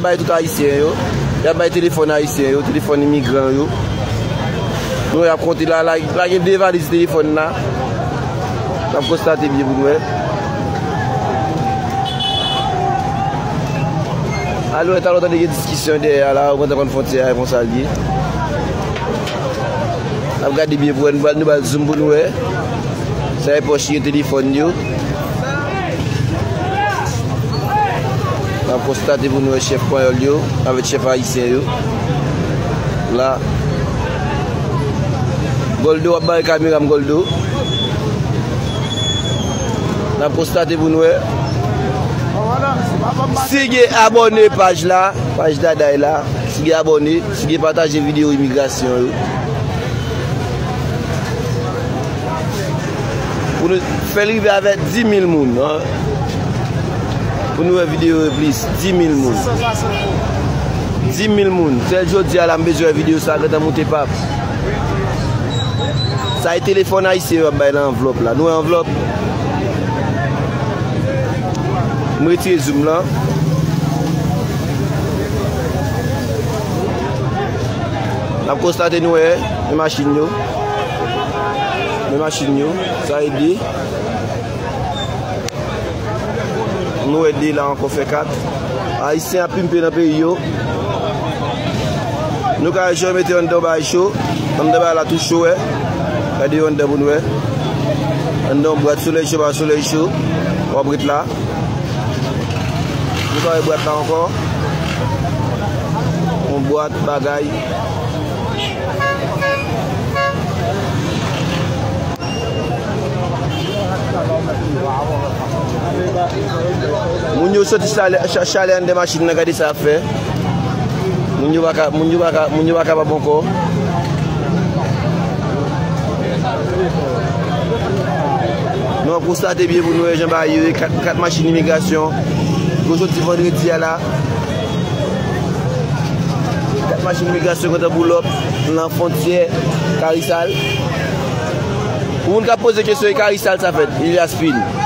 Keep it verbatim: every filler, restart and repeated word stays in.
Bay tout ayisyen yo. Y ap bay telefòn ayisyen yo, telefòn imigran yo. Nou y ap konte la, la, la gen de valiz telefòn la. N ap konstate byen pou nou wè. Alò, talè w tande gen diskisyon dèyè a la, ou kontan konn fwontyè a, e konsa l ye. N ap gade byen pou wè, nou ba, nou ba l zoom pou nou wè. Sa e pòch yo, telefòn yo. N ap konstate pou nou wè chèf panyòl yo avèk chèf ayisyen yo. La. Goldo, w ap bare kamera m, Goldo. N ap konstate pou nou wè. Sige abòne paj la, paj Daday la. Sige abòne, sige pataje videyo imigrasyon yo. Pou nou fè l rive avèk dis mil moun, an. Pou nou wè videyo yo plis, dis mil moun. Dis mil moun. Sèl jodi a la, m bezwen wè videyo sa gentan moute pap. Sa e telefòn ayisyen yo ap bay nan anvlòp la. Nou wè anvlòp? M retire zoom lan. N ap konstate nou wè, men machin yo. Men machin yo. Sa e de. Nou wè de la ankò fè kat. Ayisyen ap pimpe nan peyi yo. Nou ka wè jan yo mete anndan bagay cho. Anndan bagay la tou cho, wè. Gade yo anndan pou nou wè. Anndan yon bwat, solèy cho pa solèy cho. W ap ret la. Nou ka wè bwat la ankò. Yon bwat bagay. Moun yo soti chalè, cha-, chalè anndan machin nan, gade sa ap fè. Moun yo pa ka, moun yo pa ka, moun yo pa kapab ankò. Nou ap konstate byen pou nou wè jan bagay yo ye, kat, kat machin imigrasyon. Yo soti vandredi a la. Kat machin imigrasyon kontan pull up nan fwontyè Karisal. Pou moun k ap poze kesyon, e Karisal sa fèt, Ilyas Pin.